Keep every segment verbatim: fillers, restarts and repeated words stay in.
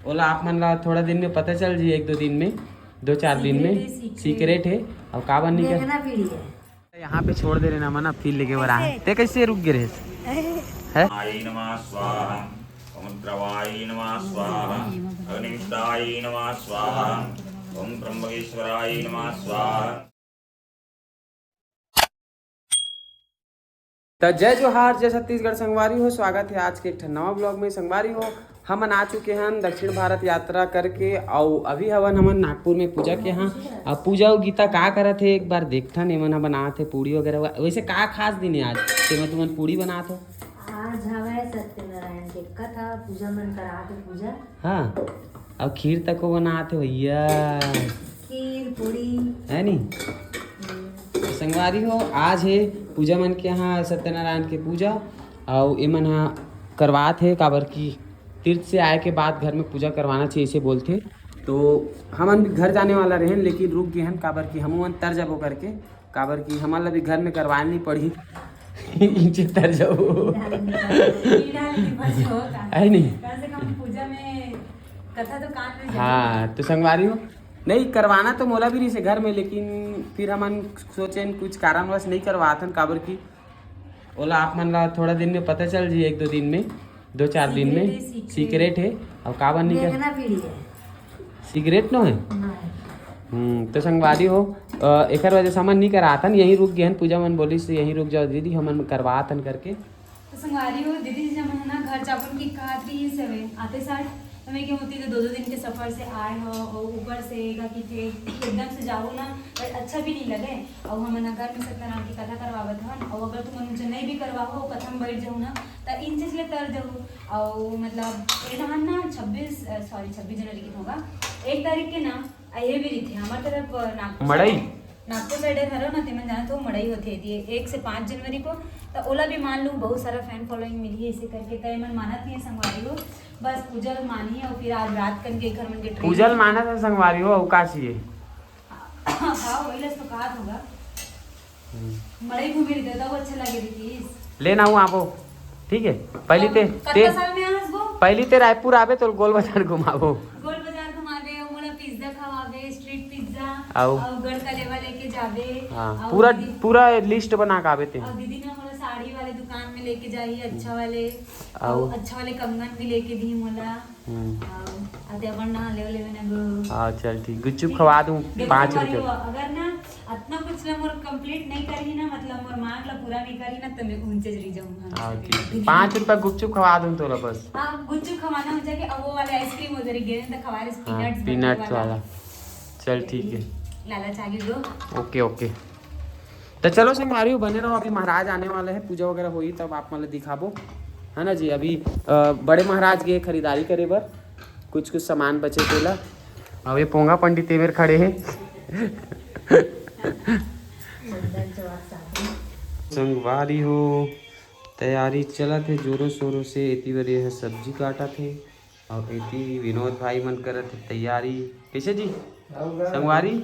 ओला आप मन ला थोड़ा दिन में पता चल जी, एक दो दिन में, दो चार दिन में। सीक्रेट है, सीक्रेट। सीक्रेट है। अब का बन नहीं कर देखना पीढ़ी है। यहाँ पे छोड़ दे रहे ना मन, अब फिर लेके बर आए। ते कैसे रुक गए रहे? है? आय नमः स्वाहा, ओम द्रवाय नमः स्वाहा, अग्निमित्राय नमः स्वाहा, ओम त्र्यंबकेश्वराय नमः स्वाहा। त जय जोहार, जय छत्तीसगढ़ संगवारी हो, स्वागत है आज के एक ठन नवा ब्लॉग में। संगवारी हो, हमन आ चुके हन दक्षिण भारत यात्रा करके, अउ अभी हवन हमन नागपुर में पूजा के यहाँ। अब पूजा अउ गीता का करत हे, एक बार देखथन। एमन ह बनात हे पूड़ी वगैरह। वैसे का खास दिन है आज, तेमा तुमन पूड़ी बनात हो? आज हवय सत्यनारायण के कथा, पूजा मन करात हे पूजा। हाँ, अब खीर तको बनात हे भैया। खीर पूड़ी। है नी? तो संगवारी हो, आज है पूजा मन के यहाँ सत्यनारायण के पूजा, अउ एमन हा करवात हे, काबर कि तीर्थ से आए के बाद घर में पूजा करवाना चाहिए, इसे बोलथे। तो हमन भी घर जाने वाला रहेन, लेकिन रुक गए हन, काबर कि हमन तर जाबो करके, काबर कि हमन ला भी घर में करवाए नहीं पड़ही। इंचे तर जाबो। है नहीं? कथा तो कान में जरूर। हाँ, तो संगवारी हो, नहीं करवाना तो मोला भी रहिसे घर में, लेकिन फिर हमन सोचेन कुछ कारणवश नहीं करवाथन, काबर कि ओला आप मन ला थोड़ा दिन में पता चल जी, एक दो दिन में, दो चार दिन में। सीक्रेट है, सीक्रेट। सीक्रेट है। अब का बन नहीं कर देखना पीढ़ी है। सीक्रेट नो है। नहीं। हम्म, तो संगवारी हो, अ, एकर वजह से हमन नहीं कराथन, यहीं रुक गए हन। पूजा मन बोलिस यहीं रुक जाओ दीदी, हमन करवाथन करके। तो संगवारी हो, दीदी जी मन ह ना घर जाबो के कहत रहिस हवे, आते साथ तो मैं के होती तो दो दो दिन के सफर से आए हो, और ऊपर से का कि थे एकदम से जाओ ना, पर अच्छा भी नहीं लगे। और हमन घर में सत्यनारायण की कथा करवावत हन, और अगर तुम मुझे नहीं भी करवाओ, कथा में बैठ जाओ ना, तो इन चीज ले तर जाओ। और मतलब ये रहन ना छब्बीस, सॉरी, छब्बीस जनवरी के होगा, एक तारीख के ना, आ, ये भी रहिथे, हमर तरफ, अ, नागपुर मड़ई? Side, नागपुर side हरो ना, तेमन जानत हो, मड़ई होथे, ये एक से पाँच जनवरी को। त ओला भी मान लूँ, बहुत सारा fan following मिली है, इसे करके त एमन मानत नहीं है संगवारी हो, बस पूजा ल मानी है। और फिर आज रात कन के एकर मन के पूजा ल training। मानत है संगवारी हो, अउ का चाहिए? हाँ, वही लस तो कहा होगा। हम्म। मड़ई घूमे रहिते, तब अच्छा लगे रहितिस। लेना हूँ आपो, ठीक है? पहली ते, कतका ते, साल में आ हसबो? पहली ते रायपुर आबे तो गोल बाजार घुमाबो। गोल बाजार घुमाबे, मोला पिज्जा खवाबे, street पिज्जा, अउ? अउ गढ़ कलेवा लेके जाबे, हाँ, अउ पूरा, दीदी, पूरा list बना के आबे ते। अउ दीदी ने मोला साड़ी वाले दुकान में लेके जाही, अच्छा वाले, अउ? अउ अच्छा वाले कंगन भी लेके दी मोला। हम्म। हाँ, अते अपन ना लेव लेवे ना गो। हाँ, चल ठीक, गुपचुप ठीक। खवा दूँ, देखो पाँच तुम्हारी रुपये। वो, अगर ना अतना कुछ ना मोर complete नहीं करही ना, मतलब मोर मांग ला पूरा नहीं करही ना, तो मैं ऊंचे चली जाऊँ, हाँ, हमसे ठीक। भी। पाँच रुपया गुपचुप खवा दूँ तोला बस। हाँ, गुपचुप खवाना हो जाके, अब वो वाले ice cream उधर ही गिरे तो खवा रहे, हाँ, peanuts peanuts वाला। वाला। चल ठीक है। लालच आ गई गो। OK, OK। तो चलो संगवारी हो, बने रहो, अभी महाराज आने वाले हैं, पूजा वगैरह होई तब आप मन ला दिखाबो, है ना जी। अभी अ, बड़े महाराज गए खरीदारी करे बर, कुछ कुछ सामान बचे तेला। अब ये पोंगा पंडित ए मेर खड़े हैं। संगवारी हो, तैयारी चलत है जोरों शोरों से। एती बर ये ह सब्जी काटत है और एती विनोद भाई मन करत है तैयारी। कैसे जी संगवारी?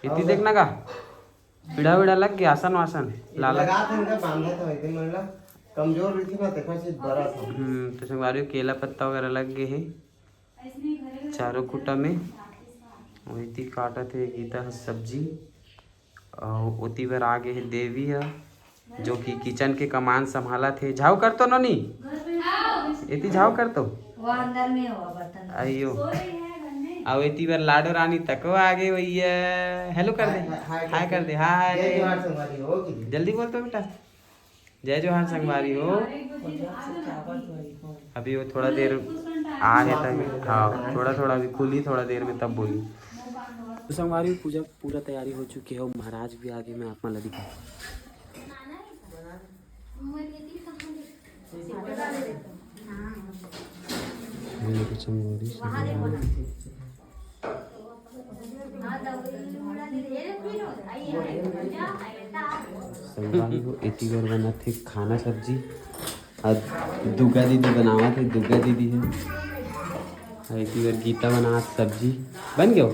एती देखना का पीढ़ा वीढ़ा लग गया, आसन वासन लाला। लगा थे इनका बांधा था, एकदम मतलब कमजोर रही थी ना, देखा से बड़ा था। हम्म, तो संगवारी केला पत्ता वगैरह लग गए है चारों खूटा में। वही ती काटत है गीता ह सब्जी, और ओती बर आ गए है देवी ह, जो कि kitchen के कमान संभालत है। झाव कर तो नोनी, एती झाव कर तो। वो अंदर में हुआ बर्तन। आइयो। अउ एती बर लाडो रानी तको आगे भैया। Hello कर दे। हाय, हाय, हाय कर दे। हाय, हाय। जय जोहार संगवारी हो कि जल्दी बोल तो बेटा। जय जोहार संगवारी हो। अभी वो थोड़ा देर आ है तक, हाँ, थोड़ा, थोड़ा अभी खुली, थोड़ा देर में तब बोली। तो संगवारी पूजा पूरा तैयारी हो चुकी है, महाराज भी आगे, मैं आप मन ला दिखा। ये देखो संगवारी, संगवारी हो, एती बर बनत हे खाना सब्जी। अउ दुर्गा दीदी बनावत हे, दुर्गा दीदी हे। अउ एती बर गीता बनावत सब्जी। बन गयो?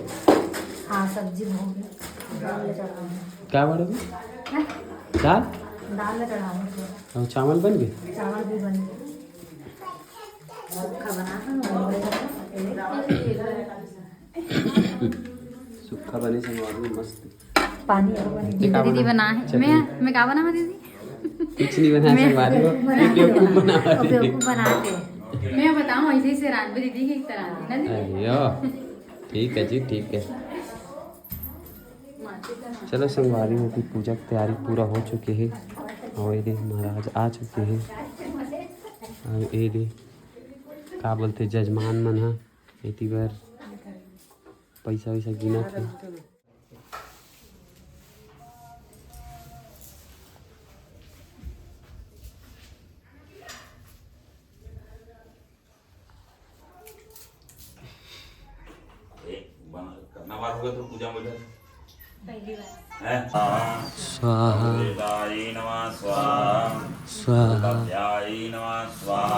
हाँ, सब्जी हो गई। दाल में चढ़ाऊंगी। का बन गयो? हैं? दाल? दाल में चढ़ाऊंगी। अउ चावल बन गए? चावल भी बन गए। सूखा बना था ना, वो बन गया था, अकेले। सूखा बने संगवारी, मस्त। पानी और बने। ये का दीदी बना? बना है। चटनी। मैं, मैं का बना है दीदी? कुछ नहीं बना है मैं संगवारी हो। बना ये बेवकूफ बना है और दीदी। बेवकूफ बना के। मैं बताऊं, ऐसे ही से रांधबे दीदी की एक तरह थी ना दीदी? अरे यो। ठीक है जी, ठीक है। चलो संगवारी हो, अभी पूजा के तैयारी पूरा हो चुके हे। और ये दे महाराज आ चुके हे। और ये दे का बोलते जजमान मन ह एती बर पैसा वैसा गिनत हे। एक बना, कितना बार होगा तो पूजा में? पहली बार। हैं? स्वाहा। अमृताय नमः स्वाहा। स्वाहा। उपाध्याय नमः स्वाहा।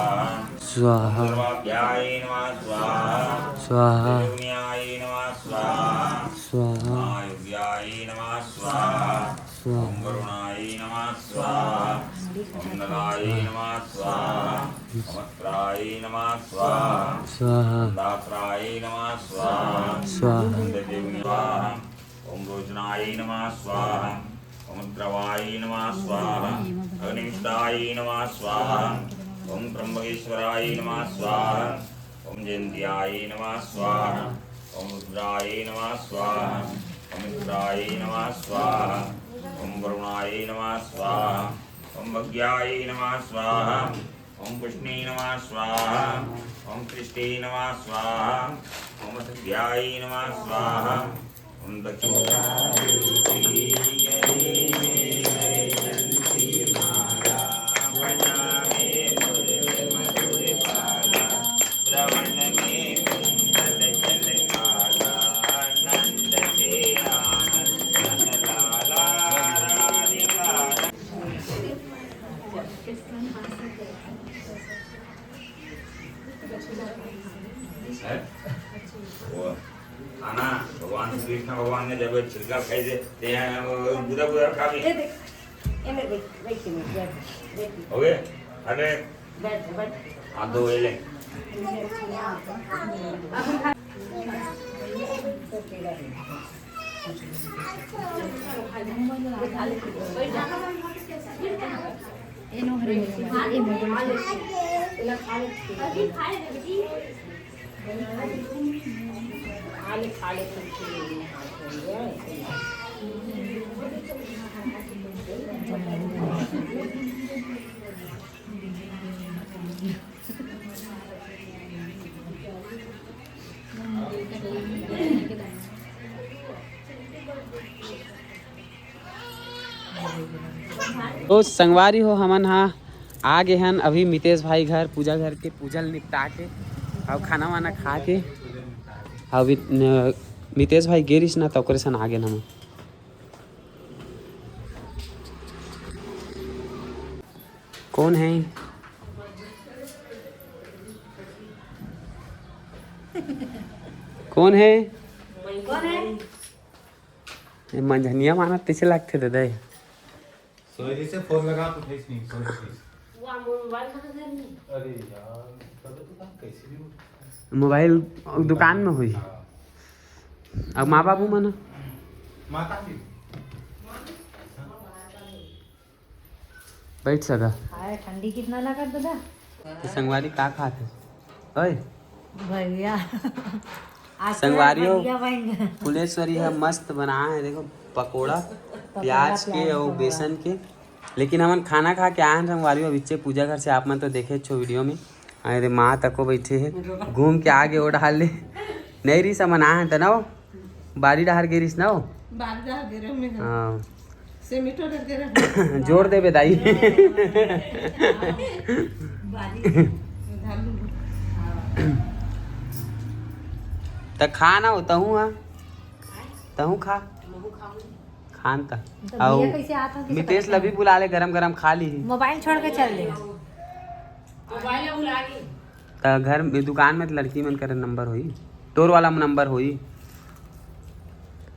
स्वाहा। सर्वाध्याय नमः स्वाहा। स्वाहा। विष्णुयाय नमः स्वाहा। स्वाहा। महायोग्याय नमः स्वाहा। स्वाहा। ओम वरुणाय नमः स्वाहा। ओम नलाय नमः स्वाहा। ओम अस्त्राय नमः स्वाहा। स्वाहा। ओम दात्राय नमः स्वाहा। स्वाहा। ओम देव्याय स्वाहा। ओम रोचनाय नमः स्वाहा। ओम द्रवाय नमः स्वाहा। अग्निमित्राय नमः स्वाहा। ओम त्र्यंबकेश्वराय नमः स्वाहा। ओम जयंत्याय नमः स्वाहा। ओम रुद्राय नमः स्वाहा। ओम इंद्राय नमः स्वाहा। ओम वरुणाय नमः स्वाहा। ओम भग्याय नमः स्वाहा। ओम पुष्णे नमः स्वाहा। ओम कृष्टे नमः स्वाहा। ओम सद्याय नमः स्वाहा। ओम दक्षिण है? वो खाना भगवान श्री कृष्ण भगवान ने जब छिलका खाई थे, ते हैं, वो बुरा बुरा खा भी। ये देख, ये देख, देख, देख, देख, देख। हो गए? अरे। बैठ, बैठ। हाथ धो, ये ले। तो संगवारी हो, हमन हा आ गे हन अभी मितेश भाई घर, पूजा घर के पूजा ल निपटा के, अउ खाना वाना खा के, अभी न-, मितेश भाई गे रिस ना, त ओकरे सन आ गेन हमन। कौन है? कौन है? कौन है? ये मंझनिया मानत तैसे लगथे दादा। सोहरी से फोन लगा तो उठाइस नहीं, सोहरी से। वो मोबाइल कहाँ घर में? अरे यार, तब तो काम कैसे भी हो। मोबाइल दुकान में हुई। हाँ। अब माँ बाबू मन? माता जी। बैठ सका। हाय, ठंडी कितना लगा दादा? तो संगवारी का खात है? ओए। भैया। आज तो संगवारी हो, बढ़िया बन गया। फुलेश्वरी है, मस्त बनाए है, देखो, पकोड़ा, पकोड़ा, प्याज के प्याज और पकोड़ा। बेसन के। लेकिन हमन खाना खा के आए हैं संगवारी हो, अभिच्चे पूजा घर से, आप मन तो देखे छो वीडियो में। अरे माँ तको बैठे है, घूम के आगे ओ डाल ले। नहीं रही समन आए हैं त ना हो, बारी डहार गे रिस ना हो। बारी डहार गे रहे में। हाँ। से मीठो डर गे रहे। जोर देबे दाई। बारी। धालू। त खा ना हो, तहूँ आ। तहूँ खा। खान त। तो अउ भैया कैसे आता है, किसे मितेश पता ला भी नहीं। बुला ले, गरम गरम खा ली। मोबाइल छोड़ के चल दे। मोबाइल भुला गई। त घर में, दुकान में त लड़की मन करे नंबर होई, तोर वाला नंबर होई।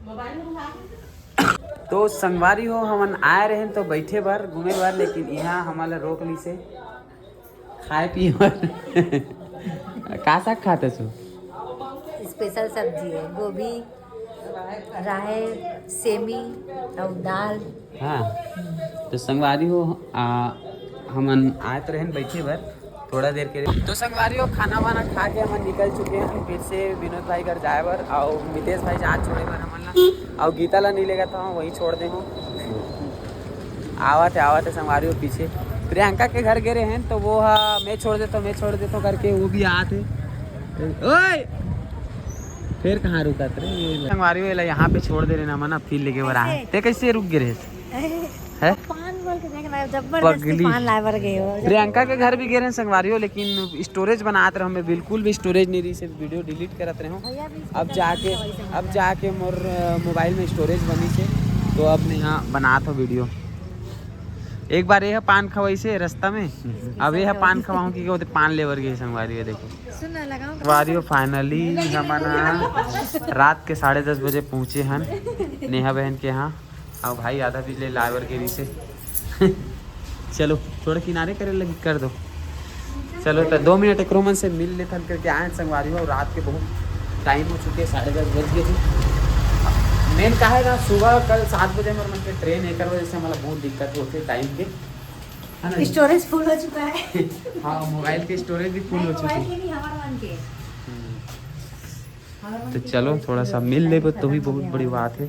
मोबाइल में भुला गई। तो संगवारी हो, हमन आए रहे तो बैठे बर, घूमे बर, लेकिन यहाँ हमन ला रोक ली से खाए पिए बर। का साग खाते सो? स्पेशल सब्जी है, गोभी, राहेर, सेमी और दाल। हाँ, तो संगवारी हो, आ, हमन आए तो रहन बैठे बर थोड़ा देर के लिए। तो संगवारी हो, खाना वाना खा के हमन निकल चुके हैं फिर से विनोद भाई घर जाए बर, और मितेश भाई जहाँ छोड़े बर हमन ला, और गीता ला नहीं लेगा था, वहीं छोड़ दे हो। आवत है, आवत है संगवारी हो पीछे। प्रियंका के घर गे रहे हैं तो वो हा, "मैं छोड़ देता हूँ, मैं छोड़ देता हूँ" करके वो भी आत है। ओए, फिर कहाँ रुकत रे? संगवारी हो, एला यहाँ पे छोड़ दे रहे ना, मना फिर लेके बर आए। ते कैसे रुक गे रहे? है? पान बोल के देख रहा है, जबरदस्ती पगली। पान लाए बर गए हो। प्रियंका के घर भी गे रहे हैं संगवारी हो, लेकिन स्टोरेज बनात रहे, हमें बिल्कुल भी स्टोरेज नहीं रही, सिर्फ वीडियो डिलीट करत रहे हो। भैया भी अब जाके, अब जाके मोर अ, मोबाइल में स्टोरेज बनी से, तो अब मैं यहाँ बनात हो वीडियो। एक बार ये पान खवाई से रास्ता में, अब ये पान खवाऊँ कि ओते पान लेवर गए संगवारी हो। देखो सुन ना, लगाओ। संगवारी हो, फाइनली हमन ह रात के साढ़े दस बजे पहुँचे हन नेहा बहन के यहाँ। और भाई आधा बिजली लावर के से चलो थोड़ा किनारे करे लगी कर दो। चलो तो दो मिनट एकरो मन से मिल लेथन करके आए संगवारी हो। रात के बहुत टाइम हो चुके, साढ़े दस बज गए। मेन का है ना, सुबह कल सात बजे मोर मन के ट्रेन, एकर वजह से हमारा बहुत दिक्कत होते टाइम के, है ना? स्टोरेज फुल हो चुका है। हाँ, मोबाइल के स्टोरेज भी फुल हो चुकी मोबाइल है। के नहीं, हमारा मन के। हम्म। तो चलो थोड़ा सा मिल लेबो तो भी बहुत बड़ी बात है।